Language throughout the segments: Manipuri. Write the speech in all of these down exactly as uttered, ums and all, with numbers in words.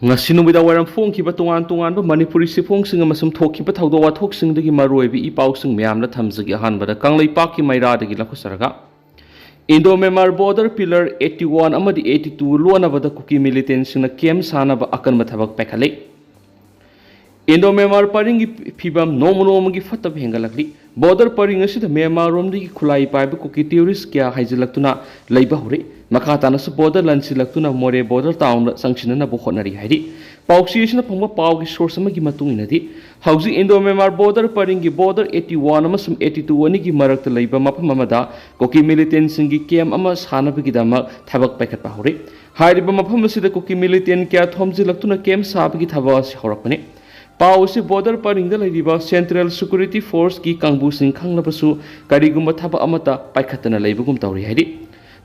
ꯉꯁꯤ ꯅꯨꯃꯤꯗꯥꯡ ꯋꯥꯏꯔꯝ ꯐꯣꯡꯈꯤꯕ ꯇꯣꯉꯥꯟ ꯇꯣꯉꯥꯟꯕ ꯃꯅꯤꯄꯨꯔꯤ ꯆꯦꯐꯣꯡꯁꯤꯡ ꯑꯃꯁꯨꯡ ꯊꯣꯛꯈꯤꯕ ꯊꯧꯗꯣꯛ ꯋꯥꯊꯣꯛꯁꯤꯡꯗꯒꯤ ꯃꯔꯨꯑꯣꯏꯕ ꯏ ꯄꯥꯎꯁꯤꯡ ꯃꯌꯥꯝꯅ ꯊꯝꯖꯒꯦ꯫ ꯑꯍꯥꯟꯕꯗ ꯀꯪꯂꯩꯄꯥꯛꯀꯤ ꯃꯩꯔꯥꯗꯒꯤ ꯂꯧꯈꯠꯆꯔꯒ, Indo Myanmar border pillar eighty one ꯑꯃꯗꯤ eighty two ꯂꯣꯟꯅꯕꯗ ꯀꯨꯀꯤ ꯃꯤꯂꯤꯇꯦꯟꯁꯤꯡꯅ ꯀꯦꯝ ꯁꯥꯅꯕ ꯑꯀꯟꯕ ꯊꯕꯛ ꯄꯥꯏꯈꯠꯂꯤ꯫ ꯏꯟꯗꯣ ꯃꯦꯟꯃꯥꯔ ꯄꯔꯤꯡꯒꯤ ꯐꯤꯕꯝ ꯅꯣꯡꯃ ꯅꯣꯡꯃꯒꯤ ꯐꯠꯇꯕ ꯍꯦꯟꯒꯠꯂꯛꯂꯤ꯫ ꯕꯣꯔꯗꯔ ꯄꯔꯤꯡ ꯑꯁꯤꯗ ꯃ꯭ꯌꯥꯟꯃꯥꯔꯔꯣꯝꯗꯒꯤ ꯈꯨꯠꯂꯥꯏ ꯄꯥꯏꯕ ꯀꯨꯀꯤ ꯇꯦꯔꯣꯔꯤꯁ ꯀꯌꯥ ꯍꯥꯏꯖꯤꯜꯂꯛꯇꯨꯅ ꯂꯩꯕ ꯍꯧꯔꯦ꯫ ꯃꯈꯥ ꯇꯥꯅꯁꯨ ꯕꯣꯔꯗꯔ ꯂꯥꯟꯁꯤꯜꯂꯛꯇꯨꯅ ꯃꯣꯔꯦ ꯕꯣꯔꯗꯔ ꯇꯥꯎꯟꯗ ꯆꯪꯁꯤꯟꯅꯅꯕ ꯍꯣꯠꯅꯔꯤ ꯍꯥꯏꯔꯤ꯫ ꯄꯥꯎꯆꯦ ꯑꯁꯤꯅ ꯐꯪꯕ ꯄꯥꯎꯒꯤ ꯁꯣꯔꯁ ꯑꯃꯒꯤ ꯃꯇꯨꯡ ꯏꯟꯅꯗꯤ, ꯍꯧꯖꯤꯛ ꯏꯟꯗꯣ ꯃꯦꯟꯃꯥꯔ ꯕꯣꯔꯗꯔ ꯄꯔꯤꯡꯒꯤ ꯕꯣꯔꯗꯔ eighty one ꯑꯃꯁꯨꯡ eighty two ꯑꯅꯤꯒꯤ ꯃꯔꯛꯇ ꯂꯩꯕ ꯃꯐꯝ ꯑꯃꯗ ꯀꯨꯀꯤ ꯃꯤꯂꯤꯇꯦꯟꯁꯤꯡꯒꯤ ꯀꯦꯝ ꯑꯃ ꯁꯥꯅꯕꯒꯤꯗꯃꯛ ꯊꯕꯛ ꯄꯥꯏꯈꯠꯄ ꯍꯧꯔꯦ꯫ ꯍꯥꯏꯔꯤꯕ ꯃꯐꯝ ꯑꯁꯤꯗ ꯀꯨꯀꯤ ꯃꯤꯂꯤꯇꯦꯟ ꯀꯌꯥ ꯊꯣꯝꯖꯤꯜꯂꯛꯇꯨꯅ ꯀꯦꯝ ꯁꯥꯕꯒꯤ ꯊꯕꯛ ꯑꯁꯤ ꯍꯧꯔꯛꯄꯅꯤ꯫ ꯄꯥꯎ ꯑꯁꯤ ꯕꯣꯔꯗꯔ ꯄꯔꯤꯡꯗ ꯂꯩꯔꯤꯕ ꯁꯦꯟꯇ꯭ꯔꯦꯜ ꯁꯦꯀ꯭ꯌꯨꯔꯤꯇꯤ ꯐꯣꯔꯁꯀꯤ ꯀꯥꯡꯕꯨꯁꯤꯡ ꯈꯪꯂꯕꯁꯨ ꯀꯔꯤꯒꯨꯝꯕ ꯊꯕꯛ ꯑꯃꯠꯇ ꯄꯥꯏꯈꯠꯇꯅ ꯂꯩꯕꯒꯨꯝ ꯇꯧꯔꯤ ꯍꯥꯏꯔꯤ꯫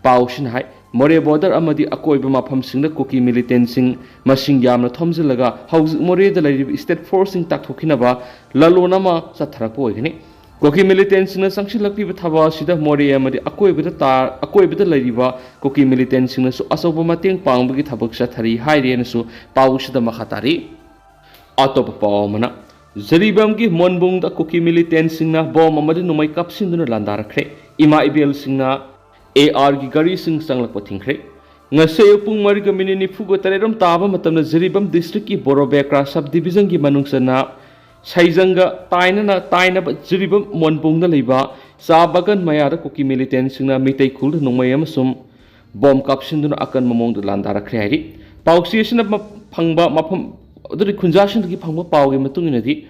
ꯄꯥꯎ ꯑꯁꯤꯅ ꯍꯥꯏ, ꯃꯣꯔꯦ ꯕꯣꯔꯗꯔ ꯑꯃꯗꯤ ꯑꯀꯣꯏꯕ ꯃꯐꯝꯁꯤꯡꯗ ꯀꯨꯀꯤ ꯃꯤꯂꯤꯇꯦꯟꯁꯤꯡ ꯃꯁꯤꯡ ꯌꯥꯝꯅ ꯊꯣꯝꯖꯤꯜꯂꯒ ꯍꯧꯖꯤꯛ ꯃꯣꯔꯦꯗ ꯂꯩꯔꯤꯕ ꯁ꯭ꯇꯦꯠ ꯐꯣꯔꯁꯁꯤꯡ ꯇꯥꯛꯊꯣꯛꯈꯤꯅꯕ ꯂꯂꯣꯟ ꯑꯃ ꯆꯠꯊꯔꯛꯄ ꯑꯣꯏꯒꯅꯤ꯫ ꯀꯨꯀꯤ ꯃꯤꯂꯤꯇꯦꯟꯁꯤꯡꯅ ꯆꯪꯁꯤꯜꯂꯛꯂꯤꯕ ꯊꯕꯛ ꯑꯁꯤꯗ ꯃꯣꯔꯦ ꯑꯃꯗꯤ ꯑꯀꯣꯏꯕꯗ ꯇꯥ-, ꯑꯀꯣꯏꯕꯗ ꯂꯩꯔꯤꯕ ꯀꯨꯀꯤ ꯃꯤꯂꯤꯇꯦꯟꯁꯤꯡꯅꯁꯨ ꯑꯆꯧꯕ ꯃꯇꯦꯡ ꯄꯥꯡꯕꯒꯤ ꯊꯕꯛ ꯆꯠꯊꯔꯤ ꯍꯥꯏꯔꯦꯅꯁꯨ ꯄꯥꯎ ꯑꯁꯤꯗ ꯃꯈꯥ ꯇꯥꯔꯤ꯫ ꯑꯇꯣꯞꯄ ꯄꯥꯎ ꯑꯃꯅ, ꯖꯤꯔꯤꯕꯥꯝꯒꯤ ꯃꯣꯟꯕꯨꯡꯗ ꯀꯨꯀꯤ ꯃꯤꯂꯤꯇꯦꯟꯁꯤꯡꯅ ꯕꯣꯝ ꯑꯃꯗꯤ ꯅꯣꯡꯃꯩ ꯀꯥꯞꯁꯤꯟꯗꯨꯅ ꯂꯥꯟꯗꯥꯔꯛꯈ꯭ꯔꯦ꯫ ꯏꯃꯥ ꯏꯕꯦꯜꯁꯤꯡꯅ ARꯒꯤ ꯒꯥꯔꯤꯁꯤꯡ ꯆꯪꯂꯛꯄ ꯊꯤꯡꯈ꯭ꯔꯦ꯫ ꯉꯁꯤ ꯑꯌꯨꯛ ꯄꯨꯡ ꯃꯔꯤꯒ ꯃꯤꯅꯤꯠ ꯅꯤꯐꯨꯒ ꯇꯔꯦꯠ ꯔꯣꯝ ꯇꯥꯕ ꯃꯇꯝꯗ ꯖꯤꯔꯤꯕꯥꯝ ꯗꯤꯁꯇ꯭ꯔꯤꯛꯀꯤ ꯕꯣꯔꯣꯕꯦꯀ꯭ꯔꯥ ꯁꯕ ꯗꯤꯕꯤꯖꯟꯒꯤ ꯃꯅꯨꯡ ꯆꯟꯅ ꯁꯥꯏꯖꯪꯒ ꯇꯥꯏꯅꯅ ꯇꯥꯏꯅꯕ ꯖꯤꯔꯤꯕꯥꯝ ꯃꯣꯟꯕꯨꯡꯗ ꯂꯩꯕ ꯆꯥ ꯕꯥꯒꯥꯟ ꯃꯌꯥꯗ ꯀꯨꯀꯤ ꯃꯤꯂꯤꯇꯦꯟꯁꯤꯡꯅ ꯃꯤꯇꯩ ꯈꯨꯜꯗ ꯅꯣꯡꯃꯩ ꯑꯃꯁꯨꯡ ꯕꯣꯝ ꯀꯥꯞꯁꯤꯟꯗꯨꯅ ꯑꯀꯟꯕ ꯃꯑꯣꯡꯗ ꯂꯥꯟꯗꯥꯔꯛꯈ꯭ꯔꯦ ꯍꯥꯏꯔꯤ꯫ ꯄꯥꯎꯆꯦ ꯑꯁꯤꯅ ꯃ-, ꯐꯪꯕ ꯃꯐꯝ ꯑꯗꯨꯗꯤ ꯈꯨꯟꯖꯥꯁꯤꯡꯗꯒꯤ ꯐꯪꯕ ꯄꯥꯎꯒꯤ ꯃꯇꯨꯡ ꯏꯟꯅꯗꯤ,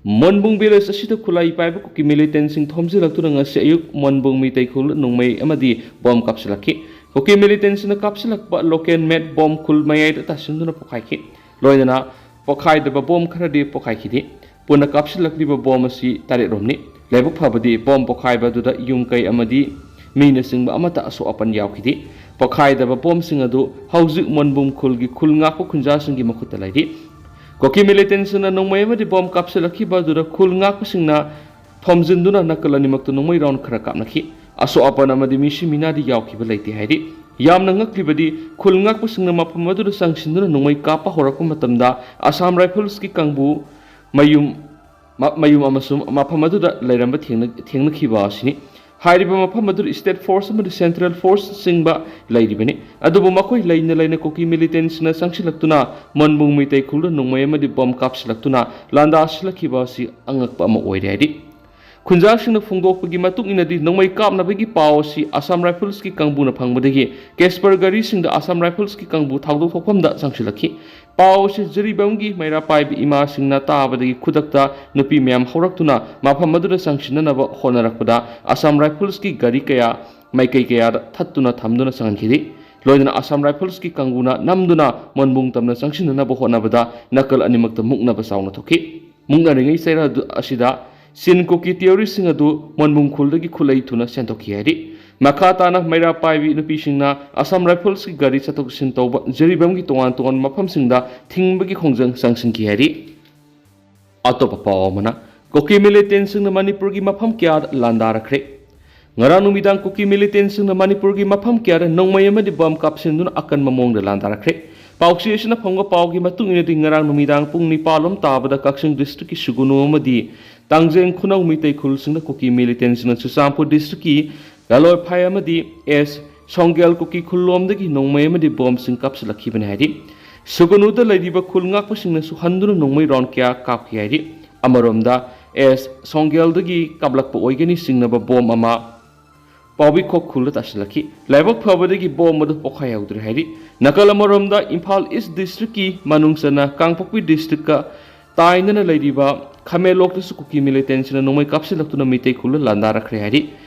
ꯃꯣꯟꯕꯨꯡ ꯚꯤꯂꯦꯖ ꯑꯁꯤꯗ ꯈꯨꯠꯂꯥꯏ ꯄꯥꯏꯕ ꯀꯨꯀꯤ ꯃꯤꯂꯤꯇꯦꯟꯁꯤꯡ ꯊꯣꯝꯖꯤꯜꯂꯛꯇꯨꯅ ꯉꯁꯤ ꯑꯌꯨꯛ ꯃꯣꯟꯕꯨꯡ ꯃꯤꯇꯩ ꯈꯨꯜꯗ ꯅꯣꯡꯃꯩ ꯑꯃꯗꯤ ꯕꯣꯝ ꯀꯥꯞꯁꯤꯜꯂꯛꯈꯤ꯫ ꯀꯨꯀꯤ ꯃꯤꯂꯤꯇꯦꯟꯁꯤꯡꯅ ꯀꯥꯞꯁꯤꯜꯂꯛꯄ ꯂꯣꯀꯦꯜ ꯃꯦꯗ ꯕꯣꯝ ꯈꯨꯜ ꯃꯌꯥꯏꯗ ꯇꯥꯁꯤꯟꯗꯨꯅ ꯄꯣꯈꯥꯏꯈꯤ꯫ ꯂꯣꯏꯅꯅ ꯄꯣꯈꯥꯏꯗꯕ ꯕꯣꯝ ꯈꯔꯗꯤ ꯄꯣꯈꯥꯏꯈꯤꯗꯦ꯫ ꯄꯨꯟꯅ ꯀꯥꯞꯁꯤꯜꯂꯛꯂꯤꯕ ꯕꯣꯝ ꯑꯁꯤ ꯇꯔꯦꯠ ꯔꯣꯝꯅꯤ꯫ ꯂꯥꯏꯕꯛ ꯐꯕꯗꯤ ꯕꯣꯝ ꯄꯣꯈꯥꯏꯕ ꯑꯗꯨꯗ ꯌꯨꯝ ꯀꯩ ꯑꯃꯗꯤ ꯃꯤꯅꯆꯤꯡꯕ ꯑꯃꯠꯇ ꯑꯁꯣꯛ ꯑꯄꯟ ꯌꯥꯎꯈꯤꯗꯦ꯫ ꯄꯣꯈꯥꯏꯗꯕ ꯕꯣꯝꯁꯤꯡ ꯑꯗꯨ ꯍꯧꯖꯤꯛ ꯃꯣꯟꯕꯨꯡ ꯈꯨꯜꯒꯤ ꯈꯨꯜ ꯉꯥꯛꯄ ꯈꯨꯟꯖꯥꯁꯤꯡꯒꯤ ꯃꯈꯨꯠꯇ ꯂꯩꯔꯤ꯫ ꯀꯨꯀꯤ ꯃꯤꯂꯤꯇꯦꯟꯁꯤꯡꯅ ꯅꯣꯡꯃꯩ ꯑꯃꯗꯤ ꯕꯣꯝ ꯀꯥꯞꯁꯤꯜꯂꯛꯈꯤꯕ ꯑꯗꯨꯗ ꯈꯨꯜ ꯉꯥꯛꯄꯁꯤꯡꯅ ꯊꯣꯝꯖꯤꯟꯗꯨꯅ ꯅꯥꯀꯜ ꯑꯅꯤꯃꯛꯇ ꯅꯣꯡꯃꯩ ꯔꯥꯎꯟ ꯈꯔ ꯀꯥꯞꯅꯈꯤ꯫ ꯑꯁꯣꯛ ꯑꯄꯟ ꯑꯃꯗꯤ ꯃꯤꯁꯤ ꯃꯤꯅꯥꯗꯤ ꯌꯥꯎꯈꯤꯕ ꯂꯩꯇꯦ ꯍꯥꯏꯔꯤ꯫ ꯌꯥꯝꯅ ꯉꯛꯂꯤꯕꯗꯤ, ꯈꯨꯜ ꯉꯥꯛꯄꯁꯤꯡꯅ ꯃꯐꯝ ꯑꯗꯨꯗ ꯆꯪꯁꯤꯟꯗꯨꯅ ꯅꯣꯡꯃꯩ ꯀꯥꯞꯄ ꯍꯧꯔꯛꯄ ꯃꯇꯝꯗ, ꯑꯁꯥꯝ ꯔꯥꯏꯐꯜꯁꯀꯤ ꯀꯥꯡꯕꯨ ꯃꯌꯨꯝ ꯃ-, ꯃꯌꯨꯝ ꯑꯃꯁꯨꯡ ꯃꯐꯝ ꯑꯗꯨꯗ ꯂꯩꯔꯝꯕ ꯊꯦꯡꯅ-, ꯊꯦꯡꯅꯈꯤꯕ ꯑꯁꯤꯅꯤ꯫ ꯍꯥꯏꯔꯤꯕ ꯃꯐꯝ ꯑꯗꯨꯗ state force ꯑꯃꯗꯤ central force ꯆꯤꯡꯕ ꯂꯩꯔꯤꯕꯅꯤ꯫ ꯑꯗꯨꯕꯨ ꯃꯈꯣꯏ ꯂꯩꯅ ꯂꯩꯅ ꯀꯨꯀꯤ militantꯁꯤꯡꯅ ꯆꯪꯁꯤꯜꯂꯛꯇꯨꯅ ꯃꯣꯟꯕꯨꯡ ꯃꯤꯇꯩ ꯈꯨꯜꯗ ꯅꯣꯡꯃꯩ ꯑꯃꯗꯤ ꯕꯣꯝ ꯀꯥꯞꯁꯤꯜꯂꯛꯇꯨꯅ ꯂꯥꯟꯗꯥꯁꯤꯜꯂꯛꯈꯤꯕ ꯑꯁꯤ ꯑꯉꯛꯄ ꯑꯃ ꯑꯣꯏꯔꯦ ꯍꯥꯏꯔꯤ꯫ ꯈꯨꯟꯖꯥꯁꯤꯡꯅ ꯐꯣꯡꯗꯣꯛꯄꯒꯤ ꯃꯇꯨꯡ ꯏꯟꯅꯗꯤ, ꯅꯣꯡꯃꯩ ꯀꯥꯞꯅꯕꯒꯤ ꯄꯥꯎ ꯑꯁꯤ ꯑꯁꯥꯝ ꯔꯥꯏꯐꯜꯁꯀꯤ ꯀꯥꯡꯕꯨꯅ ꯐꯪꯕꯗꯒꯤ ꯀꯦꯁꯄꯔ ꯒꯥꯔꯤꯁꯤꯡꯗ ꯑꯁꯥꯝ ꯔꯥꯏꯐꯜꯁꯀꯤ ꯀꯥꯡꯕꯨ ꯊꯧꯗꯣꯛ ꯊꯣꯛꯐꯝꯗ ꯆꯪꯁꯤꯜꯂꯛꯈꯤ꯫ ꯄꯥꯎ ꯑꯁꯤ ꯖꯤꯔꯤꯕꯥꯝꯒꯤ ꯃꯩꯔꯥ ꯄꯥꯏꯕꯤ ꯏꯃꯥꯁꯤꯡꯅ ꯇꯥꯕꯗꯒꯤ ꯈꯨꯗꯛꯇ ꯅꯨꯄꯤ ꯃꯌꯥꯝ ꯍꯧꯔꯛꯇꯨꯅ ꯃꯐꯝ ꯑꯗꯨꯗ ꯆꯪꯁꯤꯟꯅꯅꯕ ꯍꯣꯠꯅꯔꯛꯄꯗ, ꯑꯁꯥꯝ ꯔꯥꯏꯐꯜꯁꯀꯤ ꯒꯥꯔꯤ ꯀꯌꯥ ꯃꯥꯏꯀꯩ ꯀꯌꯥꯗ ꯊꯠꯇꯨꯅ ꯊꯝꯗꯨꯅ ꯆꯪꯍꯟꯈꯤꯔꯤ꯫ ꯂꯣꯏꯅꯅ ꯑꯁꯥꯝ ꯔꯥꯏꯐꯜꯁꯀꯤ ꯀꯥꯡꯕꯨꯅ ꯅꯝꯗꯨꯅ ꯃꯣꯟꯕꯨꯡ ꯇꯝꯅ ꯆꯪꯁꯤꯟꯅꯅꯕ ꯍꯣꯠꯅꯕꯗ ꯅꯥꯀꯜ ꯑꯅꯤꯃꯛꯇ ꯃꯨꯛꯅꯕ ꯆꯥꯎꯅ ꯊꯣꯛꯈꯤ꯫ ꯃꯨꯛꯅꯔꯤꯉꯩ ꯆꯩꯔꯥꯛ ꯑꯗꯨ, ꯑꯁꯤꯗ ꯆꯤꯟ ꯀꯨꯀꯤ terroristꯁꯤꯡ ꯑꯗꯨ ꯃꯣꯟꯕꯨꯡ ꯈꯨꯜꯗꯒꯤ ꯈꯨꯠꯂꯩ ꯊꯨꯅ ꯁꯦꯟꯗꯣꯛꯈꯤ ꯍꯥꯏꯔꯤ꯫ ꯃꯈꯥ ꯇꯥꯅ ꯃꯩꯔꯥ ꯄꯥꯏꯕꯤ ꯅꯨꯄꯤꯁꯤꯡꯅ ꯑꯁꯥꯝ ꯔꯥꯏꯐꯜꯁꯀꯤ ꯒꯥꯔꯤ ꯆꯠꯊꯣꯛ ꯆꯠꯁꯤꯟ ꯇꯧꯕ ꯖꯤꯔꯤꯕꯥꯝꯒꯤ ꯇꯣꯉꯥꯟ ꯇꯣꯉꯥꯟꯕ ꯃꯐꯝꯁꯤꯡꯗ ꯊꯤꯡꯕꯒꯤ ꯈꯣꯡꯖꯪ ꯆꯪꯁꯤꯟꯈꯤ ꯍꯥꯏꯔꯤ꯫ ꯑꯇꯣꯞꯄ ꯄꯥꯎ ꯑꯃꯅ, ꯀꯨꯀꯤ militantꯁꯤꯡꯅ ꯃꯅꯤꯄꯨꯔꯒꯤ ꯃꯐꯝ ꯀꯌꯥꯗ ꯂꯥꯟꯗꯥꯔꯛꯈ꯭ꯔꯦ꯫ ꯉꯔꯥꯡ ꯅꯨꯃꯤꯗꯥꯡ ꯀꯨꯀꯤ militantꯁꯤꯡꯅ ꯃꯅꯤꯄꯨꯔꯒꯤ ꯃꯐꯝ ꯀꯌꯥꯗ ꯅꯣꯡꯃꯩ ꯑꯃꯗꯤ ꯕꯝ ꯀꯥꯞꯁꯤꯟꯗꯨꯅ ꯑꯀꯟꯕ ꯃꯑꯣꯡꯗ ꯂꯥꯟꯗꯥꯔꯛꯈ꯭ꯔꯦ꯫ ꯄꯥꯎꯆꯦ ꯑꯁꯤꯅ ꯐꯪꯕ ꯄꯥꯎꯒꯤ ꯃꯇꯨꯡ ꯏꯟꯅꯗꯤ, ꯉꯔꯥꯡ ꯅꯨꯃꯤꯗꯥꯡ ꯄꯨꯡ ꯅꯤꯄꯥꯜ ꯂꯣꯝ ꯇꯥꯕꯗ ꯀꯛꯆꯤꯡ districtꯀꯤ ꯁꯨꯒꯨꯅꯨ ꯑꯃꯗꯤ ꯇꯥꯡꯖꯦꯡ ꯈꯨꯅꯧ ꯃꯤꯇꯩ ꯈꯨꯜꯁꯤꯡꯗ ꯀꯨꯀꯤ militantꯁꯤꯡꯅ ꯆꯨꯔꯆꯥꯟꯄꯨꯔ districtꯀꯤ ꯂꯥꯂꯣꯏꯐꯥꯏ ꯑꯃꯗꯤ ꯑꯦꯁ ꯁꯣꯡꯒꯦꯜ ꯀꯨꯀꯤ ꯈꯨꯜꯂꯣꯝꯗꯒꯤ ꯅꯣꯡꯃꯩ ꯑꯃꯗꯤ ꯕꯣꯝꯁꯤꯡ ꯀꯥꯞꯁꯤꯜꯂꯛꯈꯤꯕꯅꯤ ꯍꯥꯏꯔꯤ꯫ ꯁꯨꯒꯨꯅꯨꯗ ꯂꯩꯔꯤꯕ ꯈꯨꯜ ꯉꯥꯛꯄꯁꯤꯡꯅꯁꯨ ꯍꯟꯗꯨꯅ ꯅꯣꯡꯃꯩ round ꯀꯌꯥ ꯀꯥꯞꯈꯤ ꯍꯥꯏꯔꯤ꯫ ꯑꯃꯔꯣꯝꯗ, ꯑꯦꯁ ꯁꯣꯡꯒꯦꯜꯗꯒꯤ ꯀꯥꯞꯂꯛꯄ ꯑꯣꯏꯒꯅꯤ ꯆꯤꯡꯅꯕ ꯕꯣꯝ ꯑꯃ ꯄꯥꯎꯕꯤꯈꯣꯛ ꯈꯨꯜꯗ ꯇꯥꯁꯤꯜꯂꯛꯈꯤ꯫ ꯂꯥꯏꯕꯛ ꯐꯕꯗꯒꯤ ꯕꯣꯝ ꯑꯗꯨ ꯄꯣꯈꯥꯏꯍꯧꯗ꯭ꯔꯦ ꯍꯥꯏꯔꯤ꯫ ꯅꯥꯀꯜ ꯑꯃꯔꯣꯝꯗ, ꯏꯝꯐꯥꯜ East districtꯀꯤ ꯃꯅꯨꯡ ꯆꯟꯅ ꯀꯥꯡꯄꯣꯛꯄꯤ districtꯀ ꯇꯥꯏꯅꯅ ꯂꯩꯔꯤꯕ ꯈꯥꯃꯦꯟꯂꯣꯛꯇꯁꯨ ꯀꯨꯀꯤ militantꯁꯤꯡꯅ ꯅꯣꯡꯃꯩ ꯀꯥꯞꯁꯤꯜꯂꯛꯇꯨꯅ ꯃꯤꯇꯩ ꯈꯨꯜꯗ ꯂꯥꯟꯗꯥꯔꯛꯈ꯭ꯔꯦ ꯍꯥꯏꯔꯤ꯫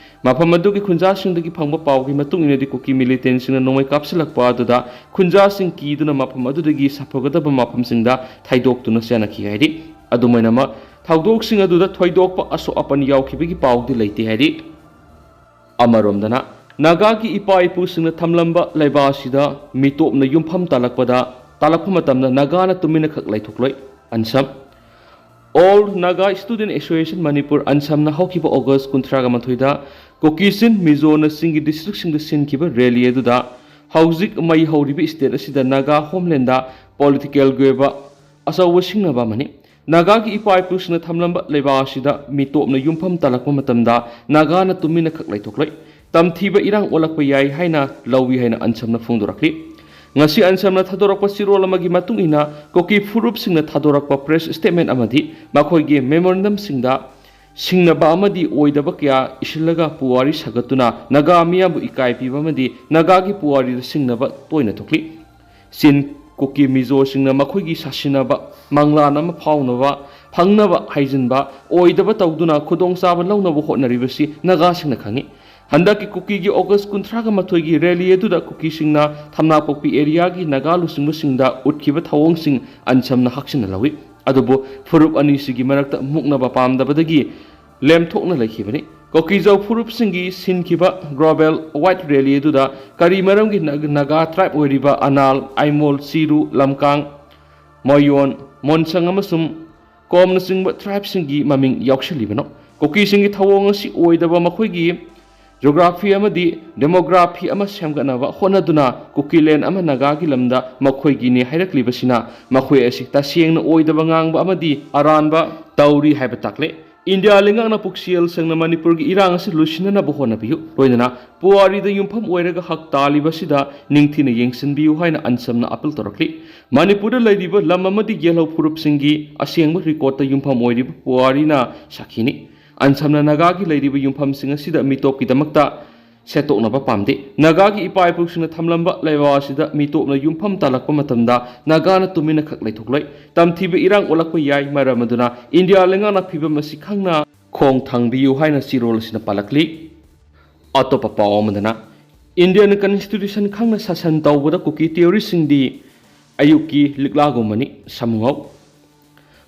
ꯃꯐꯝ ꯑꯗꯨꯒꯤ ꯈꯨꯟꯖꯥꯁꯤꯡꯗꯒꯤ ꯐꯪꯕ ꯄꯥꯎꯒꯤ ꯃꯇꯨꯡ ꯏꯟꯅꯗꯤ, ꯀꯨꯀꯤ militantꯁꯤꯡꯅ ꯅꯣꯡꯃꯩ ꯀꯥꯞꯁꯤꯜꯂꯛꯄ ꯑꯗꯨꯗ ꯈꯨꯟꯖꯥꯁꯤꯡ ꯀꯤꯗꯨꯅ ꯃꯐꯝ ꯑꯗꯨꯗꯒꯤ ꯁꯥꯐꯒꯗꯕ ꯃꯐꯝꯁꯤꯡꯗ ꯊꯩꯗꯣꯛꯇꯨꯅ ꯆꯦꯟꯅꯈꯤ ꯍꯥꯏꯔꯤ꯫ ꯑꯗꯨꯝ ꯑꯣꯏꯅꯃꯛ, ꯊꯧꯗꯣꯛꯁꯤꯡ ꯑꯗꯨꯗ ꯊꯣꯏꯗꯣꯛꯄ ꯑꯁꯣꯛ ꯑꯄꯟ ꯌꯥꯎꯈꯤꯕꯒꯤ ꯄꯥꯎꯗꯤ ꯂꯩꯇꯦ ꯍꯥꯏꯔꯤ꯫ ꯑꯃꯔꯣꯝꯗꯅ, ꯅꯥꯒꯥꯒꯤ ꯏꯄꯥ ꯏꯄꯨꯁꯤꯡꯅ ꯊꯝꯂꯝꯕ ꯂꯩꯕꯥꯛ ꯑꯁꯤꯗ ꯃꯤꯇꯣꯞꯅ ꯌꯨꯝꯐꯝ ꯇꯥꯜꯂꯛꯄꯗ, ꯇꯥꯜꯂꯛꯄ ꯃꯇꯝꯗ ꯅꯥꯒꯥꯅ ꯇꯨꯃꯤꯟꯅ ꯈꯛ ꯂꯩꯊꯣꯛꯂꯣꯏ꯫ ꯑꯟꯁꯝ꯫ All Naga Student Association Manipur, ꯑꯟꯁꯝꯅ ꯍꯧꯈꯤꯕ August ꯀꯨꯟꯊ꯭ꯔꯥꯒ ꯃꯥꯊꯣꯏꯗ ꯀꯨꯀꯤꯆꯤꯟ ꯃꯤꯖꯣꯅ ꯆꯤꯡꯒꯤ districtꯁꯤꯡꯗ ꯁꯤꯟꯈꯤꯕ rally ꯑꯗꯨꯗ ꯍꯧꯖꯤꯛ ꯃꯩ ꯍꯧꯔꯤꯕ state ꯑꯁꯤꯗ ꯅꯥꯒꯥ homelandꯗ politicalꯒꯤ ꯑꯣꯏꯕ ꯑꯆꯧꯕ ꯁꯤꯡꯅꯕ ꯑꯃꯅꯤ꯫ ꯅꯥꯒꯥꯒꯤ ꯏꯄꯥ ꯏꯄꯨꯁꯤꯡꯅ ꯊꯝꯂꯝꯕ ꯂꯩꯕꯥꯛ ꯑꯁꯤꯗ ꯃꯤꯇꯣꯞꯅ ꯌꯨꯝꯐꯝ ꯇꯥꯜꯂꯛꯄ ꯃꯇꯝꯗ ꯅꯥꯒꯥꯅ ꯇꯨꯃꯤꯟꯅ ꯈꯛ ꯂꯩꯊꯣꯛꯂꯣꯏ꯫ ꯇꯝꯊꯤꯕ ꯏꯔꯥꯡ ꯑꯣꯜꯂꯛꯄ ꯌꯥꯏ ꯍꯥꯏꯅ ꯂꯧꯏ ꯍꯥꯏꯅ ꯑꯟꯁꯝꯅ ꯐꯣꯡꯗꯣꯔꯛꯂꯤ꯫ ꯉꯁꯤ ꯑꯟꯁꯝꯅ ꯊꯥꯗꯣꯔꯛꯄ ꯆꯦꯔꯣꯜ ꯑꯃꯒꯤ ꯃꯇꯨꯡ ꯏꯟꯅ, ꯀꯨꯀꯤ ꯐꯨꯔꯨꯞꯁꯤꯡꯅ ꯊꯥꯗꯣꯔꯛꯄ press statement ꯑꯃꯗꯤ ꯃꯈꯣꯏꯒꯤ memorandumꯁꯤꯡꯗ ꯁꯤꯡꯅꯕ ꯑꯃꯗꯤ ꯑꯣꯏꯗꯕ ꯀꯌꯥ ꯏꯁꯤꯜꯂꯒ ꯄꯨꯋꯥꯔꯤ ꯁꯥꯒꯠꯇꯨꯅ ꯅꯥꯒꯥ ꯃꯤꯌꯥꯝꯕꯨ ꯏꯀꯥꯏ ꯄꯤꯕ ꯑꯃꯗꯤ ꯅꯥꯒꯥꯒꯤ ꯄꯨꯋꯥꯔꯤꯗ ꯁꯤꯡꯅꯕ ꯇꯣꯏꯅ ꯊꯣꯛꯂꯤ꯫ ꯆꯤꯟ ꯀꯨꯀꯤ ꯃꯤꯖꯣꯁꯤꯡꯅ ꯃꯈꯣꯏꯒꯤ ꯁꯥꯁꯤꯟꯅꯕ ꯃꯪꯂꯥꯟ ꯑꯃ ꯐꯥꯎꯅꯕ, ꯐꯪꯅꯕ ꯍꯥꯏꯖꯤꯟꯕ, ꯑꯣꯏꯗꯕ ꯇꯧꯗꯨꯅ ꯈꯨꯗꯣꯡꯆꯥꯕ ꯂꯧꯅꯕ ꯍꯣꯠꯅꯔꯤꯕꯁꯤ ꯅꯥꯒꯥꯁꯤꯡꯅ ꯈꯪꯏ꯫ ꯍꯟꯗꯛꯀꯤ ꯀꯨꯀꯤꯒꯤ August ꯀꯨꯟꯊ꯭ꯔꯥꯒ ꯃꯥꯊꯣꯏꯒꯤ rally ꯑꯗꯨꯗ ꯀꯨꯀꯤꯁꯤꯡꯅ ꯊꯝꯅꯥꯄꯣꯛꯄꯤ areaꯒꯤ ꯅꯥꯒꯥ ꯂꯨꯆꯤꯡꯕꯁꯤꯡꯗ ꯎꯠꯈꯤꯕ ꯊꯧꯑꯣꯡꯁꯤꯡ ꯑꯟꯁꯝꯅ ꯍꯥꯛꯆꯤꯟꯅ ꯂꯧꯏ꯫ ꯑꯗꯨꯕꯨ ꯐꯨꯔꯨꯞ ꯑꯅꯤꯁꯤꯒꯤ ꯃꯔꯛꯇ ꯃꯨꯛꯅꯕ ꯄꯥꯝꯗꯕꯗꯒꯤ ꯂꯦꯝꯊꯣꯛꯅ ꯂꯩꯈꯤꯕꯅꯤ꯫ ꯀꯨꯀꯤꯖꯧ ꯐꯨꯔꯨꯞꯁꯤꯡꯒꯤ ꯁꯤꯟꯈꯤꯕ global white rally ꯑꯗꯨꯗ ꯀꯔꯤ ꯃꯔꯝꯒꯤ ꯅꯥ-, ꯅꯥꯒꯥ tribe ꯑꯣꯏꯔꯤꯕ ꯑꯅꯥꯜ, ꯑꯥꯏꯃꯣꯜ, ꯆꯤꯔꯨ, ꯂꯝꯀꯥꯡ, ꯃꯣꯌꯣꯟ, ꯃꯣꯟꯁꯪ ꯑꯃꯁꯨꯡ ꯀꯣꯝꯅꯆꯤꯡꯕ tribeꯁꯤꯡꯒꯤ ꯃꯃꯤꯡ ꯌꯥꯎꯁꯤꯜꯂꯤꯕꯅꯣ? ꯀꯨꯀꯤꯁꯤꯡꯒꯤ ꯊꯧꯑꯣꯡ ꯑꯁꯤ ꯑꯣꯏꯗꯕ ꯃꯈꯣꯏꯒꯤ geography ꯑꯃꯗꯤ demography ꯑꯃ ꯁꯦꯝꯒꯠꯅꯕ ꯍꯣꯠꯅꯗꯨꯅ ꯀꯨꯀꯤꯂꯦꯟ ꯑꯃ ꯅꯥꯒꯥꯒꯤ ꯂꯝꯗ ꯃꯈꯣꯏꯒꯤꯅꯤ ꯍꯥꯏꯔꯛꯂꯤꯕꯁꯤꯅ ꯃꯈꯣꯏ ꯑꯁꯤ ꯇꯁꯦꯡꯅ ꯑꯣꯏꯗꯕ ꯉꯥꯡꯕ ꯑꯃꯗꯤ ꯑꯔꯥꯟꯕ ꯇꯧꯔꯤ ꯍꯥꯏꯕ ꯇꯥꯛꯂꯦ꯫ ꯏꯟꯗꯤꯌꯥ ꯂꯩꯉꯥꯛꯅ ꯄꯨꯛꯆꯦꯜ ꯁꯦꯡꯅ ꯃꯅꯤꯄꯨꯔꯒꯤ ꯏꯔꯥꯡ ꯑꯁꯤ ꯂꯣꯏꯁꯤꯟꯅꯅꯕ ꯍꯣꯠꯅꯕꯤꯌꯨ꯫ ꯂꯣꯏꯅꯅ ꯄꯨꯋꯥꯔꯤꯗ ꯌꯨꯝꯐꯝ ꯑꯣꯏꯔꯒ ꯍꯛ ꯇꯥꯜꯂꯤꯕꯁꯤꯗ ꯅꯤꯡꯊꯤꯅ ꯌꯦꯡꯁꯤꯟꯕꯤꯌꯨ ꯍꯥꯏꯅ ꯑꯟꯁꯝꯅ appeal ꯇꯧꯔꯛꯂꯤ꯫ ꯃꯅꯤꯄꯨꯔꯗ ꯂꯩꯔꯤꯕ ꯂꯝ ꯑꯃꯗꯤ ꯌꯦꯜꯍꯧ ꯐꯨꯔꯨꯞꯁꯤꯡꯒꯤ ꯑꯁꯦꯡꯕ recordꯇ ꯌꯨꯝꯐꯝ ꯑꯣꯏꯔꯤꯕ ꯄꯨꯋꯥꯔꯤꯅ ꯁꯥꯈꯤꯅꯤ꯫ ꯑꯟꯁꯝꯅ ꯅꯥꯒꯥꯒꯤ ꯂꯩꯔꯤꯕ ꯌꯨꯝꯐꯝꯁꯤꯡ ꯑꯁꯤꯗ ꯃꯤꯇꯣꯞꯀꯤꯗꯃꯛꯇ ꯁꯦꯠꯇꯣꯛꯅꯕ ꯄꯥꯝꯗꯦ꯫ ꯅꯥꯒꯥꯒꯤ ꯏꯄꯥ ꯏꯄꯨꯁꯤꯡꯅ ꯊꯝꯂꯝꯕ ꯂꯩꯕꯥꯛ ꯑꯁꯤꯗ ꯃꯤꯇꯣꯞꯅ ꯌꯨꯝꯐꯝ ꯇꯥꯜꯂꯛꯄ ꯃꯇꯝꯗ ꯅꯥꯒꯥꯅ ꯇꯨꯃꯤꯟꯅ ꯈꯛ ꯂꯩꯊꯣꯛꯂꯣꯏ꯫ ꯇꯝꯊꯤꯕ ꯏꯔꯥꯡ ꯑꯣꯜꯂꯛꯄ ꯌꯥꯏ, ꯃꯔꯝ ꯑꯗꯨꯅ ꯏꯟꯗꯤꯌꯥ ꯂꯩꯉꯥꯛꯅ ꯐꯤꯕꯝ ꯑꯁꯤ ꯈꯪꯅ ꯈꯣꯡ ꯊꯥꯡꯕꯤꯌꯨ ꯍꯥꯏꯅ ꯆꯦꯔꯣꯜ ꯑꯁꯤꯅ ꯄꯥꯜꯂꯛꯂꯤ꯫ ꯑꯇꯣꯞꯄ ꯄꯥꯎ ꯑꯃꯗꯅ, Indian constitution ꯈꯪꯅ ꯁꯥꯁꯟ ꯇꯧꯕꯗ ꯀꯨꯀꯤ terroristꯁꯤꯡꯗꯤ ꯑꯌꯨꯛꯀꯤ ꯂꯤꯛꯂꯥꯒꯨꯝꯕꯅꯤ, ꯁꯥꯃꯨꯉꯧ꯫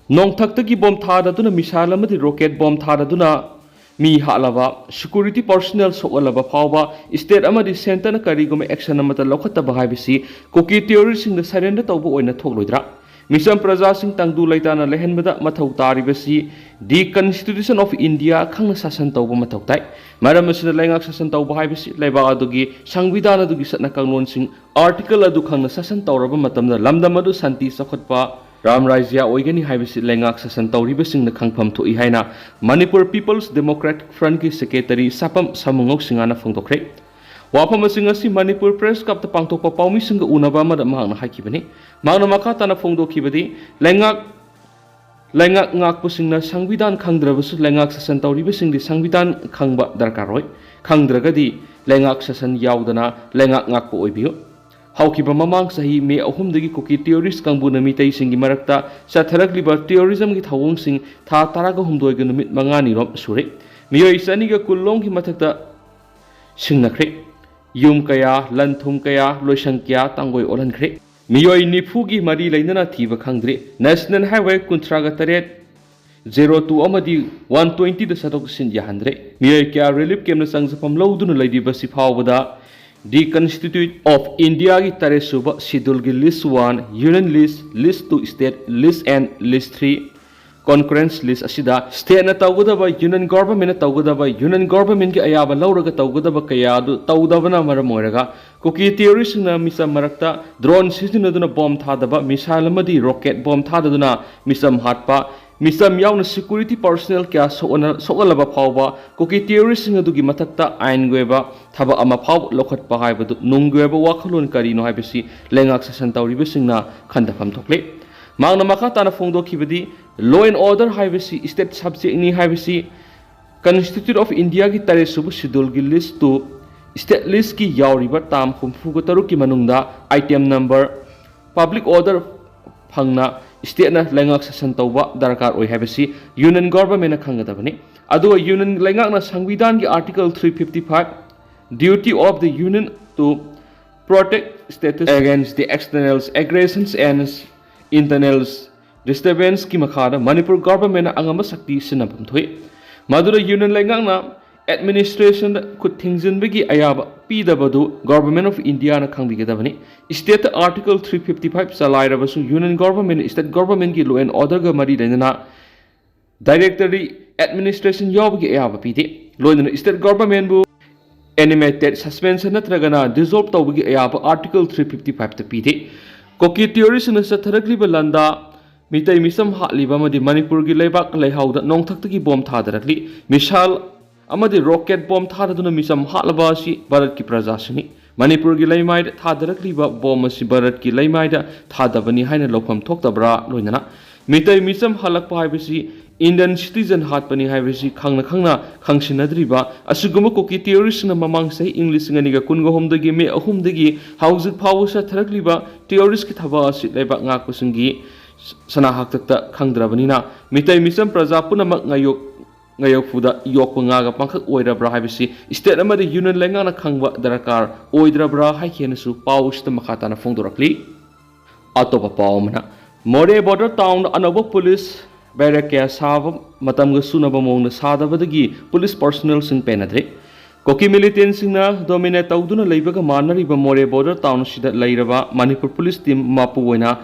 ꯅꯣꯡꯊꯛꯇꯒꯤ ꯕꯣꯝ ꯊꯥꯗꯗꯨꯅ, missile ꯑꯃꯗꯤ rocket bomb ꯊꯥꯗꯗꯨꯅ ꯃꯤ ꯍꯥꯠꯂꯕ, security personnel ꯁꯣꯛꯍꯜꯂꯕ ꯐꯥꯎꯕ state ꯑꯃꯗꯤ centreꯅ ꯀꯔꯤꯒꯨꯝꯕ action ꯑꯃꯠꯇ ꯂꯧꯈꯠꯇꯕ ꯍꯥꯏꯕꯁꯤ ꯀꯨꯀꯤ terroristꯁꯤꯡꯗ surrender ꯇꯧꯕ ꯑꯣꯏꯅ ꯊꯣꯛꯂꯣꯏꯗ꯭ꯔꯥ? ꯃꯤꯆꯝ ꯄ꯭ꯔꯖꯥꯁꯤꯡ ꯇꯪꯗꯨ ꯂꯩꯇꯥꯅ ꯂꯩꯍꯟꯕꯗ ꯃꯊꯧ ꯇꯥꯔꯤꯕꯁꯤ the Constitution of India ꯈꯪꯅ ꯁꯥꯁꯟ ꯇꯧꯕ ꯃꯊꯧ ꯇꯥꯏ꯫ ꯃꯔꯝ ꯑꯁꯤꯅ ꯂꯩꯉꯥꯛ ꯁꯥꯁꯟ ꯇꯧꯕ ꯍꯥꯏꯕꯁꯤ ꯂꯩꯕꯥꯛ ꯑꯗꯨꯒꯤ ꯁꯪꯕꯤꯙꯥꯟ ꯑꯗꯨꯒꯤ ꯆꯠꯅ ꯀꯥꯡꯂꯣꯟꯁꯤꯡ, article ꯑꯗꯨ ꯈꯪꯅ ꯁꯥꯁꯟ ꯇꯧꯔꯕ ꯃꯇꯝꯗ ꯂꯝꯗꯝ ꯑꯗꯨ ꯁꯥꯟꯇꯤ ꯆꯥꯎꯈꯠꯄ ꯔꯥꯝ ꯔꯥꯖ꯭ꯌ ꯑꯣꯏꯒꯅꯤ ꯍꯥꯏꯕꯁꯤ ꯂꯩꯉꯥꯛ ꯁꯥꯁꯟ ꯇꯧꯔꯤꯕꯁꯤꯡꯅ ꯈꯪꯐꯝ ꯊꯣꯛꯏ ꯍꯥꯏꯅ ꯃꯅꯤꯄꯨꯔ People's Democratic Frontꯀꯤ secretary ꯁꯥꯄꯝ ꯁꯥꯃꯨꯉꯧ ꯁꯤꯡꯍꯅ ꯐꯣꯡꯗꯣꯛꯈ꯭ꯔꯦ꯫ ꯋꯥꯐꯝ ꯑꯁꯤ ꯉꯁꯤ ꯃꯅꯤꯄꯨꯔ Press Clubꯇ ꯄꯥꯡꯊꯣꯛꯄ ꯄꯥꯎꯃꯤꯁꯤꯡꯒ ꯎꯅꯕ ꯑꯃꯗ ꯃꯍꯥꯛꯅ ꯍꯥꯏꯈꯤꯕꯅꯤ꯫ ꯃꯍꯥꯛꯅ ꯃꯈꯥ ꯇꯥꯅ ꯐꯣꯡꯗꯣꯛꯈꯤꯕꯗꯤ, ꯂꯩꯉꯥꯛ ꯂꯩꯉꯥꯛ ꯉꯥꯛꯄꯁꯤꯡꯅ ꯁꯪꯕꯤꯙꯥꯟ ꯈꯪꯗ꯭ꯔꯕꯁꯨ ꯂꯩꯉꯥꯛ ꯁꯥꯁꯟ ꯇꯧꯔꯤꯕꯁꯤꯡꯗꯤ ꯁꯪꯕꯤꯙꯥꯟ ꯈꯪꯕ ꯗꯔꯀꯥꯔ ꯑꯣꯏ꯫ ꯈꯪꯗ꯭ꯔꯒꯗꯤ ꯂꯩꯉꯥꯛ ꯁꯥꯁꯟ ꯌꯥꯎꯗꯅ ꯂꯩꯉꯥꯛ ꯉꯥꯛꯄ ꯑꯣꯏꯕꯤꯌꯨ꯫ ꯍꯧꯈꯤꯕ ꯃꯃꯥꯡ ꯆꯍꯤ ꯃꯦ ꯑꯍꯨꯝꯗꯒꯤ ꯀꯨꯀꯤ terrorist ꯀꯥꯡꯕꯨꯅ ꯃꯤꯇꯩꯁꯤꯡꯒꯤ ꯃꯔꯛꯇ ꯆꯠꯊꯔꯛꯂꯤꯕ terrorismꯒꯤ ꯊꯧꯑꯣꯡꯁꯤꯡ ꯊꯥ ꯇꯔꯥꯒ ꯍꯨꯝꯗꯣꯏꯒ ꯅꯨꯃꯤꯠ ꯃꯉꯥꯅꯤꯔꯣꯝ ꯁꯨꯔꯦ꯫ ꯃꯤꯑꯣꯏ ꯆꯅꯤꯒ ꯀꯨꯟ ꯂꯣꯝꯒꯤ ꯃꯊꯛꯇ ꯁꯤꯡꯅꯈ꯭ꯔꯦ꯫ ꯌꯨꯝ ꯀꯌꯥ, ꯂꯟ ꯊꯨꯝ ꯀꯌꯥ, ꯂꯣꯏꯁꯪ ꯀꯌꯥ ꯇꯥꯡꯒꯣꯏ ꯑꯣꯜꯍꯟꯈ꯭ꯔꯦ꯫ ꯃꯤꯑꯣꯏ ꯅꯤꯐꯨꯒꯤ ꯃꯔꯤ ꯂꯩꯅꯅ ꯊꯤꯕ ꯈꯪꯗ꯭ꯔꯤ꯫ National Highway ꯀꯨꯟꯊ꯭ꯔꯥꯒ ꯇꯔꯦꯠ, zero two ꯑꯃꯗꯤ one twentyꯗ ꯆꯠꯊꯣꯛ ꯆꯠꯁꯤꯟ ꯌꯥꯍꯟꯗ꯭ꯔꯦ꯫ ꯃꯤꯑꯣꯏ ꯀꯌꯥ relief campꯅ ꯆꯪꯖꯐꯝ ꯂꯧꯗꯨꯅ ꯂꯩꯔꯤꯕꯁꯤ ꯐꯥꯎꯕꯗ the Constitution of Indiaꯒꯤ ꯇꯔꯦꯠ ꯁꯨꯕ scheduleꯒꯤ list one, union list, list two, state list and list three concurrence list ꯑꯁꯤꯗ stateꯅ ꯇꯧꯒꯗꯕ, union governmentꯅ ꯇꯧꯒꯗꯕ, union governmentꯀꯤ ꯑꯌꯥꯕ ꯂꯧꯔꯒ ꯇꯧꯒꯗꯕ ꯀꯌꯥ ꯑꯗꯨ ꯇꯧꯗꯕꯅ ꯃꯔꯝ ꯑꯣꯏꯔꯒ ꯀꯨꯀꯤ terroristꯁꯤꯡꯅ ꯃꯤꯆꯝ ꯃꯔꯛꯇ drone ꯁꯤꯖꯤꯟꯅꯗꯨꯅ bomb ꯊꯥꯗꯕ, missile ꯑꯃꯗꯤ rocket bomb ꯊꯥꯗꯗꯨꯅ ꯃꯤꯆꯝ ꯍꯥꯠꯄ, ꯃꯤꯆꯝ ꯌꯥꯎꯅ security personnel ꯀꯌꯥ ꯁꯣꯛꯍꯟ-, ꯁꯣꯛꯍꯜꯂꯕ ꯐꯥꯎꯕ ꯀꯨꯀꯤ terroristꯁꯤꯡ ꯑꯗꯨꯒꯤ ꯃꯊꯛꯇ ꯑꯥꯏꯟꯒꯤ ꯑꯣꯏꯕ ꯊꯕꯛ ꯑꯃ ꯐꯥꯎꯕ ꯂꯧꯈꯠꯄ ꯍꯥꯏꯕꯗꯨ ꯅꯨꯡꯒꯤ ꯑꯣꯏꯕ ꯋꯥꯈꯜꯂꯣꯟ ꯀꯔꯤꯅꯣ ꯍꯥꯏꯕꯁꯤ ꯂꯩꯉꯥꯛ ꯁꯥꯁꯟ ꯇꯧꯔꯤꯕꯁꯤꯡꯅ ꯈꯟꯊꯐꯝ ꯊꯣꯛꯂꯦ꯫ ꯃꯍꯥꯛꯅ ꯃꯈꯥ ꯇꯥꯅ ꯐꯣꯡꯗꯣꯛꯈꯤꯕꯗꯤ, law and order ꯍꯥꯏꯕꯁꯤ state subjectꯅꯤ ꯍꯥꯏꯕꯁꯤ Constitution of Indiaꯒꯤ ꯇꯔꯦꯠ ꯁꯨꯕ scheduleꯒꯤ list two, state listꯀꯤ ꯌꯥꯎꯔꯤꯕ term ꯍꯨꯝꯐꯨꯒ ꯇꯔꯨꯛꯀꯤ ꯃꯅꯨꯡꯗ item number public order ꯐꯪꯅ stateꯅ ꯂꯩꯉꯥꯛ ꯁꯥꯁꯟ ꯇꯧꯕ ꯗꯔꯀꯥꯔ ꯑꯣꯏ ꯍꯥꯏꯕꯁꯤ union governmentꯅ ꯈꯪꯒꯗꯕꯅꯤ꯫ ꯑꯗꯨꯒ union ꯂꯩꯉꯥꯛꯅ ꯁꯪꯕꯤꯙꯥꯟꯒꯤ article three fifty five, duty of the union to protect states against the external aggressions and internal disturbanceꯀꯤ ꯃꯈꯥꯗ ꯃꯅꯤꯄꯨꯔ governmentꯅ ꯑꯉꯝꯕ ꯁꯛꯇꯤ ꯁꯤꯖꯤꯟꯅꯐꯝ ꯊꯣꯛꯏ꯫ ꯃꯗꯨꯗ union ꯂꯩꯉꯥꯛꯅ ꯑꯦꯗꯃꯤꯅꯤꯁꯇ꯭ꯔꯦꯁꯟꯗ ꯈꯨꯠ ꯊꯤꯡꯖꯤꯟꯕꯒꯤ ꯑꯌꯥꯕ ꯄꯤꯗꯕꯗꯨ Government of Indiaꯅ ꯈꯪꯕꯤꯒꯗꯕꯅꯤ꯫ Stateꯇ Article three fifty five ꯆꯂꯥꯏꯔꯕꯁꯨ Union Government, State Governmentꯀꯤ law and orderꯒ ꯃꯔꯤ ꯂꯩꯅꯅ Directory Administration ꯌꯥꯎꯕꯒꯤ ꯑꯌꯥꯕ ꯄꯤꯗꯦ꯫ ꯂꯣꯏꯅꯅ State Governmentꯕꯨ animated suspension ꯅꯠꯇ꯭ꯔꯒꯅ dissolve ꯇꯧꯕꯒꯤ ꯑꯌꯥꯕ Article three fifty fiveꯇ ꯄꯤꯗꯦ꯫ ꯀꯨꯀꯤ terroristꯅ ꯆꯠꯊꯔꯛꯂꯤꯕ ꯂꯥꯟꯗꯥ, ꯃꯤꯇꯩ ꯃꯤꯆꯝ ꯍꯥꯠꯂꯤꯕ ꯑꯃꯗꯤ ꯃꯅꯤꯄꯨꯔꯒꯤ ꯂꯩꯕꯥꯛ ꯂꯩꯍꯥꯎꯗ ꯅꯣꯡꯊꯛꯇꯒꯤ ꯕꯣꯝ ꯊꯥꯗꯔꯛꯂꯤ, missile ꯑꯃꯗꯤ rocket bomb ꯊꯥꯗꯗꯨꯅ ꯃꯤꯆꯝ ꯍꯥꯠꯂꯕ ꯑꯁꯤ ꯚꯥꯔꯠꯀꯤ ꯄ꯭ꯔꯖꯥꯁꯤꯡꯅꯤ꯫ ꯃꯅꯤꯄꯨꯔꯒꯤ ꯂꯩꯃꯥꯏꯗ ꯊꯥꯗꯔꯛꯂꯤꯕ ꯕꯣꯝ ꯑꯁꯤ ꯚꯥꯔꯠꯀꯤ ꯂꯩꯃꯥꯏꯗ ꯊꯥꯗꯕꯅꯤ ꯍꯥꯏꯅ ꯂꯧꯐꯝ ꯊꯣꯛꯇꯕ꯭ꯔꯥ? ꯂꯣꯏꯅꯅ ꯃꯤꯇꯩ ꯃꯤꯆꯝ ꯍꯥꯠꯂꯛꯄ ꯍꯥꯏꯕꯁꯤ Indian citizen ꯍꯥꯠꯄꯅꯤ ꯍꯥꯏꯕꯁꯤ ꯈꯪꯅ ꯈꯪꯅ ꯈꯪꯁꯤꯟꯅꯗ꯭ꯔꯤꯕ ꯑꯁꯤꯒꯨꯝꯕ ꯀꯨꯀꯤ terroristꯅ ꯃꯃꯥꯡ ꯆꯍꯤ ꯏꯪ ꯂꯤꯁꯤꯡ ꯑꯅꯤꯒ ꯀꯨꯟꯒ ꯑꯍꯨꯝꯗꯒꯤ ꯃꯦ ꯑꯍꯨꯝꯗꯒꯤ ꯍꯧꯖꯤꯛ ꯐꯥꯎꯕ ꯆꯠꯊꯔꯛꯂꯤꯕ terroristꯀꯤ ꯊꯕꯛ ꯑꯁꯤ ꯂꯩꯕꯥꯛ ꯉꯥꯛꯄꯁꯤꯡꯒꯤ ꯁꯅꯥ ꯍꯥꯛꯇꯛꯇ ꯈꯪꯗ꯭ꯔꯕꯅꯤꯅ ꯃꯤꯇꯩ ꯃꯤꯆꯝ ꯄ꯭ꯔꯖꯥ ꯄꯨꯝꯅꯃꯛ ꯉꯥꯌꯣꯛ ꯉꯥꯌꯣꯛꯐꯨꯗ ꯌꯣꯛꯄ ꯉꯥꯒ ꯄꯥꯡꯈꯛ ꯑꯣꯏꯔꯕ꯭ꯔꯥ ꯍꯥꯏꯕꯁꯤ state ꯑꯃꯗꯤ union ꯂꯩꯉꯥꯛꯅ ꯈꯪꯕ ꯗꯔꯀꯥꯔ ꯑꯣꯏꯗ꯭ꯔꯕ꯭ꯔꯥ ꯍꯥꯏꯈꯤ ꯍꯥꯏꯅꯁꯨ ꯄꯥꯎ ꯑꯁꯤꯗ ꯃꯈꯥ ꯇꯥꯅ ꯐꯣꯡꯗꯣꯔꯛꯂꯤ꯫ ꯑꯇꯣꯞꯄ ꯄꯥꯎ ꯑꯃꯅ, ꯃꯣꯔꯦ border townꯗ ꯑꯅꯧꯕ police barrack ꯀꯌꯥ ꯁꯥꯕ ꯃꯇꯝꯒ ꯆꯨꯅꯕ ꯃꯑꯣꯡꯗ ꯁꯥꯗꯕꯗꯒꯤ police personnelꯁꯤꯡ ꯄꯦꯟꯅꯗ꯭ꯔꯦ꯫ ꯀꯨꯀꯤ militantꯁꯤꯡꯅ dominate ꯇꯧꯗꯨꯅ ꯂꯩꯕꯒ ꯃꯥꯟꯅꯔꯤꯕ ꯃꯣꯔꯦ border town ꯑꯁꯤꯗ ꯂꯩꯔꯕ ꯃꯅꯤꯄꯨꯔ police team ꯃꯄꯨ ꯑꯣꯏꯅ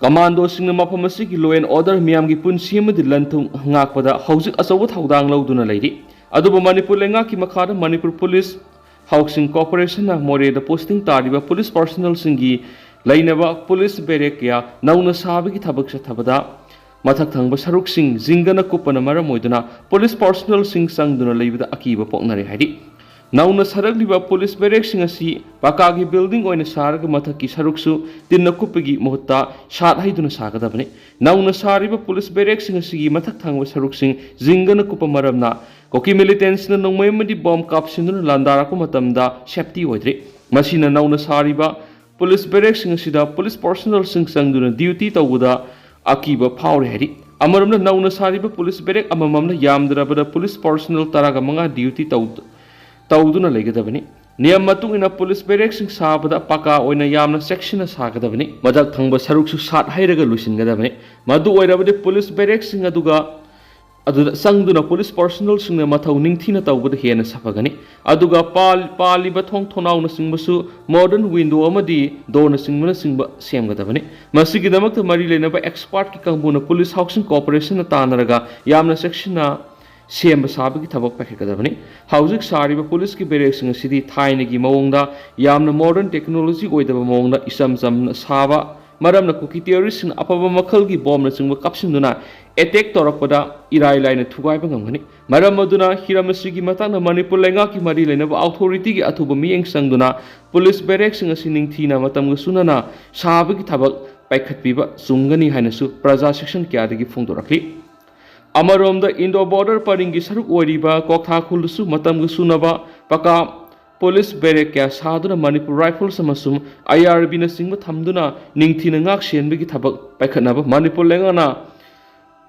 commandoꯁꯤꯡꯅ ꯃꯐꯝ ꯑꯁꯤꯒꯤ law and order, ꯃꯤꯌꯥꯝꯒꯤ ꯄꯨꯟꯁꯤ ꯑꯃꯗꯤ ꯂꯟ-ꯊꯨꯝ ꯉꯥꯛꯄꯗ ꯍꯧꯖꯤꯛ ꯑꯆꯧꯕ ꯊꯧꯗꯥꯡ ꯂꯧꯗꯨꯅ ꯂꯩꯔꯤ꯫ ꯑꯗꯨꯕꯨ ꯃꯅꯤꯄꯨꯔ ꯂꯩꯉꯥꯛꯀꯤ ꯃꯈꯥꯗ ꯃꯅꯤꯄꯨꯔ Police Housing Corporationꯅ ꯃꯣꯔꯦꯗ posting ꯇꯥꯔꯤꯕ police personnelꯁꯤꯡꯒꯤ ꯂꯩꯅꯕ police barrack ꯀꯌꯥ ꯅꯧꯅ ꯁꯥꯕꯒꯤ ꯊꯕꯛ ꯆꯠꯊꯕꯗ ꯃꯊꯛ ꯊꯪꯕ ꯁꯔꯨꯛꯁꯤꯡ ꯖꯤꯡꯒꯅ ꯀꯨꯞꯄꯅ ꯃꯔꯝ ꯑꯣꯏꯗꯨꯅ police personnelꯁꯤꯡ ꯆꯪꯗꯨꯅ ꯂꯩꯕꯗ ꯑꯀꯤꯕ ꯄꯣꯛꯅꯔꯦ ꯍꯥꯏꯔꯤ꯫ ꯅꯧꯅ ꯁꯥꯔꯛꯂꯤꯕ police barrackꯁꯤꯡ ꯑꯁꯤ ꯄꯀꯥꯒꯤ building ꯑꯣꯏꯅ ꯁꯥꯔꯒ ꯃꯊꯛꯀꯤ ꯁꯔꯨꯛꯁꯨ ꯇꯤꯟꯅ ꯀꯨꯞꯄꯒꯤ ꯃꯍꯨꯠꯇ ꯁꯥꯠ ꯍꯩꯗꯨꯅ ꯁꯥꯒꯗꯕꯅꯤ꯫ ꯅꯧꯅ ꯁꯥꯔꯤꯕ police barrackꯁꯤꯡ ꯑꯁꯤꯒꯤ ꯃꯊꯛ ꯊꯪꯕ ꯁꯔꯨꯛꯁꯤꯡ ꯖꯤꯡꯒꯅ ꯀꯨꯞꯄ ꯃꯔꯝꯅ ꯀꯨꯀꯤ militantꯁꯤꯡꯅ ꯅꯣꯡꯃꯩ ꯑꯃꯗꯤ ꯕꯣꯝ ꯀꯥꯞꯁꯤꯟꯗꯨꯅ ꯂꯥꯟꯗꯥꯔꯛꯄ ꯃꯇꯝꯗ safety ꯑꯣꯏꯗ꯭ꯔꯤ꯫ ꯃꯁꯤꯅ ꯅꯧꯅ ꯁꯥꯔꯤꯕ police barrackꯁꯤꯡ ꯑꯁꯤꯗ police personnelꯁꯤꯡ ꯆꯪꯗꯨꯅ duty ꯇꯧꯕꯗ ꯑꯀꯤꯕ ꯐꯥꯎꯔꯦ ꯍꯥꯏꯔꯤ꯫ ꯑꯃꯔꯣꯝꯗ ꯅꯧꯅ ꯁꯥꯔꯤꯕ police barrack ꯑꯃꯃꯝꯅ ꯌꯥꯝꯗ꯭ꯔꯕꯗ police personnel ꯇꯔꯥꯒ ꯃꯉꯥ duty ꯇꯧ-, ꯇꯧꯗꯨꯅ ꯂꯩꯒꯗꯕꯅꯤ꯫ ꯅꯤꯌꯝ ꯃꯇꯨꯡ ꯏꯟꯅ police barrackꯁꯤꯡ ꯁꯥꯕꯗ ꯄꯀꯥ ꯑꯣꯏꯅ ꯌꯥꯝꯅ ꯆꯦꯛꯁꯤꯟꯅ ꯁꯥꯒꯗꯕꯅꯤ꯫ ꯃꯊꯛ ꯊꯪꯕ ꯁꯔꯨꯛꯁꯨ ꯁꯥꯠ ꯍꯩꯔꯒ ꯂꯣꯏꯁꯤꯟꯒꯗꯕꯅꯤ꯫ ꯃꯗꯨ ꯑꯣꯏꯔꯕꯗꯤ police barrackꯁꯤꯡ ꯑꯗꯨꯒ ꯑꯗꯨꯗ ꯆꯪꯗꯨꯅ ꯄꯨꯂꯤꯁ ꯄꯔꯁꯣꯅꯦꯜꯁꯤꯡꯅ ꯃꯊꯧ ꯅꯤꯡꯊꯤꯅ ꯇꯧꯕꯗ ꯍꯦꯟꯅ ꯁꯥꯐꯒꯅꯤ꯫ ꯑꯗꯨꯒ ꯄꯥꯜ-, ꯄꯥꯜꯂꯤꯕ ꯊꯣꯡ ꯊꯣꯡꯅꯥꯎꯅꯆꯤꯡꯕꯁꯨ ꯃꯣꯗꯔꯟ ꯋꯤꯟꯗꯣ ꯑꯃꯗꯤ ꯗꯣꯔꯅꯆꯤꯡꯕꯅꯆꯤꯡꯕ ꯁꯦꯝꯒꯗꯕꯅꯤ꯫ ꯃꯁꯤꯒꯤꯗꯃꯛꯇ ꯃꯔꯤ ꯂꯩꯅꯕ ꯑꯦꯛꯁꯄꯥꯔꯠꯀꯤ ꯀꯥꯡꯕꯨꯅ ꯄꯨꯂꯤꯁ ꯍꯥꯎꯁꯤꯡ ꯀꯣꯑꯣꯄꯔꯦꯁꯟꯅ ꯇꯥꯟꯅꯔꯒ ꯌꯥꯝꯅ ꯆꯦꯛꯁꯤꯟꯅ ꯁꯦꯝꯕ ꯁꯥꯕꯒꯤ ꯊꯕꯛ ꯄꯥꯏꯈꯠꯀꯗꯕꯅꯤ꯫ ꯍꯧꯖꯤꯛ ꯁꯥꯔꯤꯕ ꯄꯨꯂꯤꯁꯀꯤ ꯕꯦꯔꯦꯛꯁꯤꯡ ꯑꯁꯤꯗꯤ ꯊꯥꯏꯅꯒꯤ ꯃꯑꯣꯡꯗ ꯌꯥꯝꯅ ꯃꯣꯗꯔꯟ ꯇꯦꯛꯅꯣꯂꯣꯖꯤ ꯑꯣꯏꯗꯕ ꯃꯑꯣꯡꯗ ꯏꯆꯝ ꯆꯝꯅ ꯁꯥꯕ ꯃꯔꯝꯅ ꯀꯨꯀꯤ ꯇꯦꯔꯣꯔꯤꯁꯁꯤꯡꯅ ꯑꯐꯕ ꯃꯈꯜꯒꯤ ꯕꯣꯝꯅꯆꯤꯡꯕ ꯀꯥꯞꯁꯤꯟꯗꯨꯅ ꯑꯦꯇꯦꯛ ꯇꯧꯔꯛꯄꯗ ꯏꯔꯥꯏ ꯂꯥꯏꯅ ꯊꯨꯒꯥꯏꯕ ꯉꯝꯒꯅꯤ꯫ ꯃꯔꯝ ꯑꯗꯨꯅ ꯍꯤꯔꯝ ꯑꯁꯤꯒꯤ ꯃꯇꯥꯡꯗ ꯃꯅꯤꯄꯨꯔ ꯂꯩꯉꯥꯛꯀꯤ ꯃꯔꯤ ꯂꯩꯅꯕ ꯑꯣꯊꯣꯔꯤꯇꯤꯒꯤ ꯑꯊꯨꯕ ꯃꯤꯠꯌꯦꯡ ꯆꯪꯗꯨꯅ ꯄꯨꯂꯤꯁ ꯕꯦꯔꯦꯛꯁꯤꯡ ꯑꯁꯤ ꯅꯤꯡꯊꯤꯅ ꯃꯇꯝꯒ ꯆꯨꯅꯅ ꯁꯥꯕꯒꯤ ꯊꯕꯛ ꯄꯥꯏꯈꯠꯄꯤꯕ ꯆꯨꯝꯒꯅꯤ ꯍꯥꯏꯅꯁꯨ ꯄ꯭ꯔꯖꯥ ꯁꯦꯛꯁꯟ ꯀꯌꯥꯗꯒꯤ ꯐꯣꯡꯗꯣꯔꯛꯂꯤ꯫ ꯑꯃꯔꯣꯝꯗ ꯏꯟꯗꯣ ꯕꯣꯔꯗꯔ ꯄꯔꯤꯡꯒꯤ ꯁꯔꯨꯛ ꯑꯣꯏꯔꯤꯕ ꯀ꯭ꯋꯥꯛꯊꯥꯈꯨꯜꯗꯁꯨ ꯃꯇꯝꯒ ꯆꯨꯅꯕ ꯄꯀꯥ ꯄꯨꯂꯤꯁ ꯕꯦꯔꯦꯛ ꯀꯌꯥ ꯁꯥꯗꯨꯅ ꯃꯅꯤꯄꯨꯔ ꯔꯥꯏꯐꯜꯁ ꯑꯃꯁꯨꯡ ꯑꯥꯏ ꯑꯥꯔ ꯕꯤꯅꯆꯤꯡꯕ ꯊꯝꯗꯨꯅ ꯅꯤꯡꯊꯤꯅ ꯉꯥꯛ ꯁꯦꯟꯕꯒꯤ ꯊꯕꯛ ꯄꯥꯏꯈꯠꯅꯕ ꯃꯅꯤꯄꯨꯔ ꯂꯩꯉꯥꯛꯅ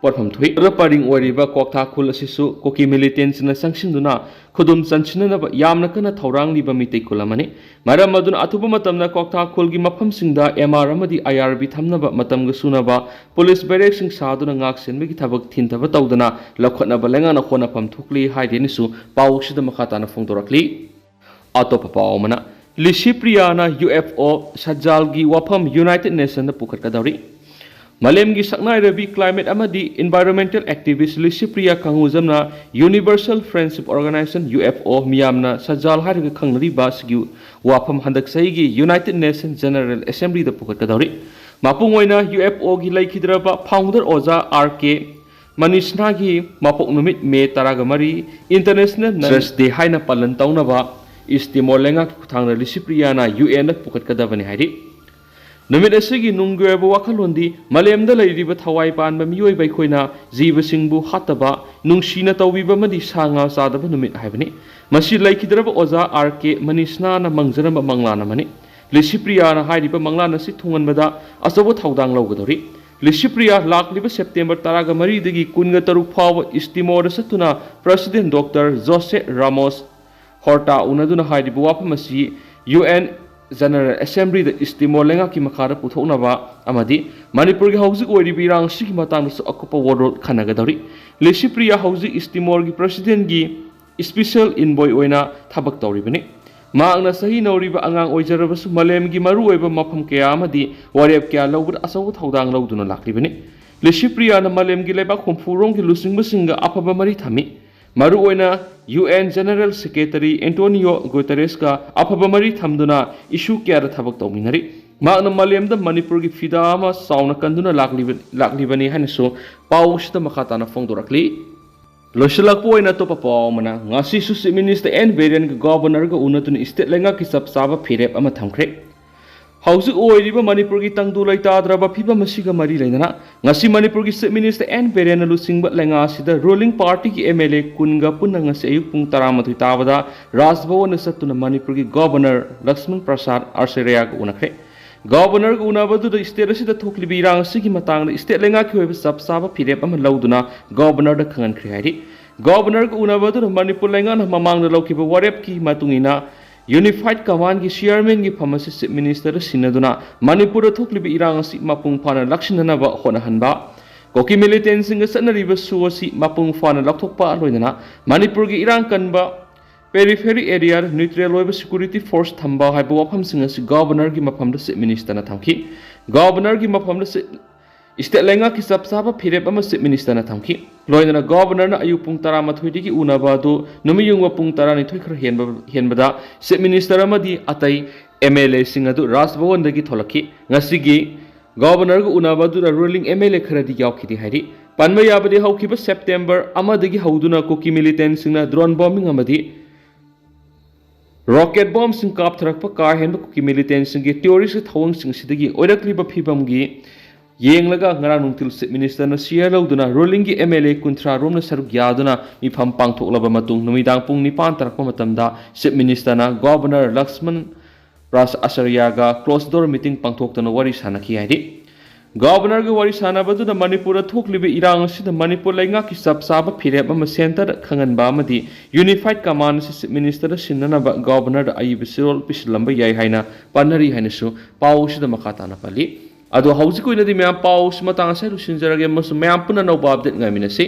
ꯄꯣꯠꯐꯝ ꯊꯣꯛꯏ꯫ ꯕꯣꯔꯗꯔ ꯄꯔꯤꯡ ꯑꯣꯏꯔꯤꯕ ꯀ꯭ꯋꯥꯛꯊꯥꯈꯨꯜ ꯑꯁꯤꯁꯨ ꯀꯨꯀꯤ ꯃꯤꯂꯤꯇꯦꯟꯁꯤꯡꯅ ꯆꯪꯁꯤꯟꯗꯨꯅ ꯈꯨꯗꯨꯝ ꯆꯟꯁꯤꯟꯅꯅꯕ ꯌꯥꯝꯅ ꯀꯟꯅ ꯊꯧꯔꯥꯡꯂꯤꯕ ꯃꯤꯇꯩ ꯈꯨꯜ ꯑꯃꯅꯤ꯫ ꯃꯔꯝ ꯑꯗꯨꯅ ꯑꯊꯨꯕ ꯃꯇꯝꯗ ꯀ꯭ꯋꯥꯛꯊꯥꯈꯨꯜꯒꯤ ꯃꯐꯝꯁꯤꯡꯗ ꯑꯦꯝ ꯑꯥꯔ ꯑꯃꯗꯤ ꯑꯥꯏ ꯑꯥꯔ ꯕꯤ ꯊꯝꯅꯕ ꯃꯇꯝꯒ ꯆꯨꯅꯕ ꯄꯨꯂꯤꯁ ꯕꯦꯔꯦꯛꯁꯤꯡ ꯁꯥꯗꯨꯅ ꯉꯥꯛ ꯁꯦꯟꯕꯒꯤ ꯊꯕꯛ ꯊꯤꯡꯊꯕ ꯇꯧꯗꯅ ꯂꯧꯈꯠꯅꯕ ꯂꯩꯉꯥꯛꯅ ꯍꯣꯠꯅꯐꯝ ꯊꯣꯛꯂꯤ ꯍꯥꯏꯗꯦꯅꯁꯨ ꯄꯥꯎꯁꯤꯗ ꯃꯈꯥ ꯇꯥꯅ ꯐꯣꯡꯗꯣꯔꯛꯂꯤ꯫ ꯑꯇꯣꯞꯄ ꯄꯥꯎ ꯑꯃꯅ, ꯂꯤꯁꯤꯄ꯭ꯔꯤꯌꯥꯅ ꯌꯨ ꯑꯦꯐ ꯑꯣ ꯁꯠꯖꯥꯜꯒꯤ ꯋꯥꯐꯝ ꯌꯨꯅꯥꯏꯇꯦꯗ ꯅꯦꯁꯟꯗ ꯄꯨꯈꯠꯀꯗꯧꯔꯤ꯫ ꯃꯥꯂꯦꯝꯒꯤ ꯁꯛꯅꯥꯏꯔꯕꯤ ꯀ꯭ꯂꯥꯏꯃꯦꯠ ꯑꯃꯗꯤ ꯏꯟꯚꯥꯏꯔꯣꯟꯃꯦꯟꯇꯦꯜ ꯑꯦꯛꯇꯤꯚꯤꯁ ꯂꯤꯁꯤꯄ꯭ꯔꯤꯌꯥ ꯀꯪꯒꯨꯖꯝꯅ universal friendship organisation, U F O, ꯃꯤꯌꯥꯝꯅ ꯁꯠꯖꯥꯜ ꯍꯥꯏꯔꯒ ꯈꯪꯅꯔꯤꯕ ꯑꯁꯤꯒꯤ ꯋꯥꯐꯝ ꯍꯟꯗꯛ ꯆꯍꯤꯒꯤ ꯌꯨꯅꯥꯏꯇꯦꯗ ꯅꯦꯁꯟ ꯖꯦꯅꯔꯦꯜ ꯑꯦꯁꯦꯝꯕ꯭ꯂꯤꯗ ꯄꯨꯈꯠꯀꯗꯧꯔꯤ꯫ ꯃꯄꯨꯡ ꯑꯣꯏꯅ ꯌꯨ ꯑꯦꯐ ꯑꯣꯒꯤ ꯂꯩꯈꯤꯗ꯭ꯔꯕ ꯐꯥꯎꯟꯗꯔ ꯑꯣꯖꯥ ꯑꯥꯔ ꯀꯦ ꯃꯅꯤꯁꯅꯥꯒꯤ ꯃꯄꯣꯛ ꯅꯨꯃꯤꯠ ꯃꯦ ꯇꯔꯥꯒ ꯃꯔꯤ International Nurses Day ꯍꯥꯏꯅ ꯄꯥꯂꯟ ꯇꯧꯅꯕ ꯏꯁ ꯇꯤꯃꯣꯔ ꯂꯩꯉꯥꯛꯀꯤ ꯈꯨꯠꯊꯥꯡꯗ ꯂꯤꯁꯤꯄ꯭ꯔꯤꯌꯥꯅ ꯌꯨ ꯑꯦꯟꯗ ꯄꯨꯈꯠꯀꯗꯕꯅꯤ ꯍꯥꯏꯔꯤ꯫ ꯅꯨꯃꯤꯠ ꯑꯁꯤꯒꯤ ꯅꯨꯡꯒꯤ ꯑꯣꯏꯕ ꯋꯥꯈꯜꯂꯣꯟꯗꯤ ꯃꯥꯂꯦꯝꯗ ꯂꯩꯔꯤꯕ ꯊꯋꯥꯏ ꯄꯥꯟꯕ ꯃꯤꯑꯣꯏꯕ ꯑꯩꯈꯣꯏꯅ ꯖꯤꯕꯁꯤꯡꯕꯨ ꯍꯥꯠꯇꯕ, ꯅꯨꯡꯁꯤꯅ ꯇꯧꯕꯤꯕ ꯑꯃꯗꯤ ꯁꯥ ꯉꯥ ꯆꯥꯗꯕ ꯅꯨꯃꯤꯠ ꯍꯥꯏꯕꯅꯤ꯫ ꯃꯁꯤ ꯂꯩꯈꯤꯗ꯭ꯔꯕ ꯑꯣꯖꯥ ꯑꯥꯔ ꯀꯦ ꯃꯅꯤꯁꯅꯥꯅ ꯃꯪꯖꯔꯝꯕ ꯃꯪꯂꯥꯟ ꯑꯃꯅꯤ꯫ ꯂꯤꯁꯤꯄ꯭ꯔꯤꯌꯥꯅ ꯍꯥꯏꯔꯤꯕ ꯃꯪꯂꯥꯟ ꯑꯁꯤ ꯊꯨꯡꯍꯟꯕꯗ ꯑꯆꯧꯕ ꯊꯧꯗꯥꯡ ꯂꯧꯒꯗꯧꯔꯤ꯫ ꯂꯤꯁꯤꯄ꯭ꯔꯤꯌꯥ ꯂꯥꯛꯂꯤꯕ ꯁꯦꯞꯇꯦꯝꯕꯔ ꯇꯔꯥꯒ ꯃꯔꯤꯗꯒꯤ ꯀꯨꯟꯒ ꯇꯔꯨꯛ ꯐꯥꯎꯕ ꯏꯁ ꯇꯤꯃꯣꯔꯗ ꯆꯠꯇꯨꯅ ꯄ꯭ꯔꯁꯤꯗꯦꯟ ꯗꯣꯛꯇꯔ ꯖꯣꯁꯦ ꯔꯥꯃꯣꯁ ꯍꯣꯔꯇꯥ ꯎꯅꯗꯨꯅ ꯍꯥꯏꯔꯤꯕ ꯋꯥꯐꯝ ꯑꯁꯤ ꯌꯨ ꯑꯦꯟ General Assemblyꯗ ꯏꯁ ꯇꯤꯃꯣꯔ ꯂꯩꯉꯥꯛꯀꯤ ꯃꯈꯥꯗ ꯄꯨꯊꯣꯛꯅꯕ ꯑꯃꯗꯤ ꯃꯅꯤꯄꯨꯔꯒꯤ ꯍꯧꯖꯤꯛ ꯑꯣꯏꯔꯤꯕ ꯏꯔꯥꯡ ꯑꯁꯤꯒꯤ ꯃꯇꯥꯡꯗꯁꯨ ꯑꯀꯨꯞꯄ ꯋꯥꯔꯣꯜ ꯈꯟꯅꯒꯗꯧꯔꯤ꯫ ꯂꯤꯁꯤꯄ꯭ꯔꯤꯌꯥ ꯍꯧꯖꯤꯛ ꯏꯁ ꯇꯤꯃꯣꯔꯒꯤ Presidentꯒꯤ Special Envoy ꯑꯣꯏꯅ ꯊꯕꯛ ꯇꯧꯔꯤꯕꯅꯤ꯫ ꯃꯍꯥꯛꯅ ꯆꯍꯤ ꯅꯧꯔꯤꯕ ꯑꯉꯥꯡ ꯑꯣꯏꯖꯔꯕꯁꯨ ꯃꯥꯂꯦꯝꯒꯤ ꯃꯔꯨꯑꯣꯏꯕ ꯃꯐꯝ ꯀꯌꯥ ꯑꯃꯗꯤ ꯋꯥꯔꯦꯞ ꯀꯌꯥ ꯂꯧꯕꯗ ꯑꯆꯧꯕ ꯊꯧꯗꯥꯡ ꯂꯧꯗꯨꯅ ꯂꯥꯛꯂꯤꯕꯅꯤ꯫ ꯂꯤꯁꯤꯄ꯭ꯔꯤꯌꯥꯅ ꯃꯥꯂꯦꯝꯒꯤ ꯂꯩꯕꯥꯛ ꯍꯨꯝꯐꯨ ꯔꯣꯝꯒꯤ ꯂꯨꯆꯤꯡꯕꯁꯤꯡꯒ ꯑꯐꯕ ꯃꯔꯤ ꯊꯝꯃꯤ꯫ ꯃꯔꯨꯑꯣꯏꯅ UN General Secretary Antonio Guterresꯀ ꯑꯐꯕ ꯃꯔꯤ ꯊꯝꯗꯨꯅ issue ꯀꯌꯥꯗ ꯊꯕꯛ ꯇꯧꯃꯤꯟꯅꯔꯤ꯫ ꯃꯍꯥꯛꯅ ꯃꯥꯂꯦꯝꯗ ꯃꯅꯤꯄꯨꯔꯒꯤ ꯐꯤꯗꯥ ꯑꯃ ꯆꯥꯎꯅ ꯀꯟꯗꯨꯅ ꯂꯥꯛꯂꯤꯕ-, ꯂꯥꯛꯂꯤꯕꯅꯤ ꯍꯥꯏꯅꯁꯨ ꯄꯥꯎ ꯑꯁꯤꯗ ꯃꯈꯥ ꯇꯥꯅ ꯐꯣꯡꯗꯣꯔꯛꯂꯤ꯫ ꯂꯣꯏꯁꯤꯜꯂꯛꯄ ꯑꯣꯏꯅ ꯑꯇꯣꯞꯄ ꯄꯥꯎ ꯑꯃꯅ, ꯉꯁꯤꯁꯨ Chief Minister N ꯕꯤꯔꯦꯟꯒ Governorꯒ ꯎꯅꯗꯨꯅ state ꯂꯩꯉꯥꯛꯀꯤ ꯆꯞ ꯆꯥꯕ ꯐꯤꯔꯦꯞ ꯑꯃ ꯊꯝꯈ꯭ꯔꯦ꯫ ꯍꯧꯖꯤꯛ ꯑꯣꯏꯔꯤꯕ ꯃꯅꯤꯄꯨꯔꯒꯤ ꯇꯪꯗꯨ ꯂꯩꯇꯥꯗ꯭ꯔꯕ ꯐꯤꯕꯝ ꯑꯁꯤꯒ ꯃꯔꯤ ꯂꯩꯅꯅ ꯉꯁꯤ ꯃꯅꯤꯄꯨꯔꯒꯤ Chief Minister N ꯕꯤꯔꯦꯟꯅ ꯂꯨꯆꯤꯡꯕ ꯂꯩꯉꯥꯛ ꯑꯁꯤꯗ ruling partyꯒꯤ MLA ꯀꯨꯟꯒ ꯄꯨꯟꯅ ꯉꯁꯤ ꯑꯌꯨꯛ ꯄꯨꯡ ꯇꯔꯥꯃꯥꯊꯣꯏ ꯇꯥꯕꯗ ꯔꯥꯖ ꯚꯋꯟꯗ ꯆꯠꯇꯨꯅ ꯃꯅꯤꯄꯨꯔꯒꯤ Governor ꯂꯛꯁꯃꯟ ꯄ꯭ꯔꯁꯥꯗ ꯑꯥꯆꯥꯔꯌꯒ ꯎꯅꯈ꯭ꯔꯦ꯫ Governorꯒ ꯎꯅꯕꯗꯨꯗ state ꯑꯁꯤꯗ ꯊꯣꯛꯂꯤꯕ ꯏꯔꯥꯡ ꯑꯁꯤꯒꯤ ꯃꯇꯥꯡꯗ state ꯂꯩꯉꯥꯛꯀꯤ ꯑꯣꯏꯕ ꯆꯞ ꯆꯥꯕ ꯐꯤꯔꯦꯞ ꯑꯃ ꯂꯧꯗꯨꯅ Governorꯗ ꯈꯪꯍꯟꯈ꯭ꯔꯦ ꯍꯥꯏꯔꯤ꯫ Governorꯒ ꯎꯅꯕꯗꯨꯗ ꯃꯅꯤꯄꯨꯔ ꯂꯩꯉꯥꯛꯅ ꯃꯃꯥꯡꯗ ꯂꯧꯈꯤꯕ ꯋꯥꯔꯦꯞꯀꯤ ꯃꯇꯨꯡ ꯏꯟꯅ Unified Commandꯒꯤ Chairmanꯒꯤ ꯐꯝ ꯑꯁꯤ Chief Ministerꯗ ꯁꯤꯟꯅꯗꯨꯅ ꯃꯅꯤꯄꯨꯔꯗ ꯊꯣꯛꯂꯤꯕ ꯏꯔꯥꯡ ꯑꯁꯤ ꯃꯄꯨꯡ ꯐꯥꯅ ꯂꯥꯛꯁꯤꯟꯅꯅꯕ ꯍꯣꯠꯅꯍꯟꯕ, ꯀꯨꯀꯤ militantꯁꯤꯡꯒ ꯆꯠꯅꯔꯤꯕ show ꯑꯁꯤ ꯃꯄꯨꯡ ꯐꯥꯅ ꯂꯧꯊꯣꯛꯄ, ꯂꯣꯏꯅꯅ ꯃꯅꯤꯄꯨꯔꯒꯤ ꯏꯔꯥꯡ ꯀꯟꯕ periphery area neutral ꯑꯣꯏꯕ security force ꯊꯝꯕ ꯍꯥꯏꯕ ꯋꯥꯐꯝꯁꯤꯡ ꯑꯁꯤ Governorꯒꯤ ꯃꯐꯝꯗ Chief Ministerꯅ ꯊꯝꯈꯤ꯫ Governorꯒꯤ ꯃꯐꯝꯗ Chief state ꯂꯩꯉꯥꯛꯀꯤ ꯆꯞ ꯆꯥꯕ ꯐꯤꯔꯦꯞ ꯑꯃ Chief Ministerꯅ ꯊꯝꯈꯤ꯫ ꯂꯣꯏꯅꯅ Governorꯅ ꯑꯌꯨꯛ ꯄꯨꯡ ꯇꯔꯥꯃꯥꯊꯣꯏꯗꯒꯤ ꯎꯅꯕ ꯑꯗꯨ ꯅꯨꯃꯤꯠ ꯌꯨꯡꯕ ꯄꯨꯡ ꯇꯔꯥꯅꯤꯊꯣꯏ ꯈꯔ ꯍꯦꯟꯕ, ꯍꯦꯟꯕꯗ Chief Minister ꯑꯃꯗꯤ ꯑꯇꯩ MLAꯁꯤꯡ ꯑꯗꯨ ꯔꯥꯖ ꯚꯋꯟꯗꯒꯤ ꯊꯣꯛꯂꯛꯈꯤ꯫ ꯉꯁꯤꯒꯤ Governorꯒ ꯎꯅꯕ ꯑꯗꯨꯗ ruling MLA ꯈꯔꯗꯤ ꯌꯥꯎꯈꯤꯗꯦ ꯍꯥꯏꯔꯤ꯫ ꯄꯟꯕ ꯌꯥꯕꯗꯤ ꯍꯧꯈꯤꯕ September ꯑꯃꯗꯒꯤ ꯍꯧꯗꯨꯅ ꯀꯨꯀꯤ militantꯁꯤꯡꯅ drone bombing ꯑꯃꯗꯤ rocket bombꯁꯤꯡ ꯀꯥꯞꯊꯔꯛꯄ ꯀꯥ ꯍꯦꯟꯕ ꯀꯨꯀꯤ militantꯁꯤꯡꯒꯤ terrorist ꯊꯧꯑꯣꯡꯁꯤꯡ ꯑꯁꯤꯗꯒꯤ ꯑꯣꯏꯔꯛꯂꯤꯕ ꯐꯤꯕꯝꯒꯤ ꯌꯦꯡꯂꯒ ꯉꯔꯥꯡ ꯅꯨꯡꯊꯤꯜ Chief Ministerꯅ chair ꯂꯧꯗꯨꯅ rulingꯒꯤ MLA ꯀꯨꯟꯊ꯭ꯔꯥ ꯔꯣꯝꯅ ꯁꯔꯨꯛ ꯌꯥꯗꯨꯅ ꯃꯤꯐꯝ ꯄꯥꯡꯊꯣꯛꯂꯕ ꯃꯇꯨꯡ ꯅꯨꯃꯤꯗꯥꯡ ꯄꯨꯡ ꯅꯤꯄꯥꯟ ꯇꯥꯔꯛꯄ ꯃꯇꯝꯗ Chief Ministerꯅ Governor ꯂꯛꯁꯃꯟ ꯄ꯭ꯔꯥꯁ ꯑꯥꯆꯥꯔꯌꯒ closed door meeting ꯄꯥꯡꯊꯣꯛꯇꯨꯅ ꯋꯥꯔꯤ ꯁꯥꯟꯅꯈꯤ ꯍꯥꯏꯔꯤ꯫ ꯒꯕꯔꯅꯔꯒ ꯋꯥꯔꯤ ꯁꯥꯟꯅꯕꯗꯨꯗ ꯃꯅꯤꯄꯨꯔꯗ ꯊꯣꯛꯂꯤꯕ ꯏꯔꯥꯡ ꯑꯁꯤꯗ ꯃꯅꯤꯄꯨꯔ ꯂꯩꯉꯥꯛꯀꯤ ꯆꯞ ꯆꯥꯕ ꯐꯤꯔꯦꯞ ꯑꯃ ꯁꯦꯟꯇꯔꯗ ꯈꯪꯍꯟꯕ ꯑꯃꯗꯤ ꯌꯨꯅꯤꯐꯥꯏꯠ ꯀꯃꯥꯟ ꯑꯁꯤ ꯆꯤꯐ ꯃꯤꯅꯤꯁꯇꯔꯗ ꯁꯤꯟꯅꯅꯕ ꯒꯕꯔꯅꯔꯗ ꯑꯏꯕ ꯆꯦꯔꯣꯜ ꯄꯤꯁꯤꯜꯂꯝꯕ ꯌꯥꯏ ꯍꯥꯏꯅ ꯄꯟꯅꯔꯤ ꯍꯥꯏꯅꯁꯨ ꯄꯥꯎ ꯑꯁꯤꯗ ꯃꯈꯥ ꯇꯥꯅ ꯄꯜꯂꯤ꯫ ꯑꯗꯣ ꯍꯧꯖꯤꯛꯀꯤ ꯑꯣꯏꯅꯗꯤ ꯃꯌꯥꯝ ꯄꯥꯎ ꯑꯁꯤ ꯃꯇꯥꯡ ꯑꯁꯤꯗ ꯂꯣꯏꯁꯤꯟꯖꯔꯒꯦ ꯑꯃꯁꯨꯡ ꯃꯌꯥꯝ ꯄꯨꯟꯅ ꯑꯅꯧꯕ ꯑꯞꯗꯦꯠ ꯉꯥꯏꯃꯤꯟꯅꯁꯤ꯫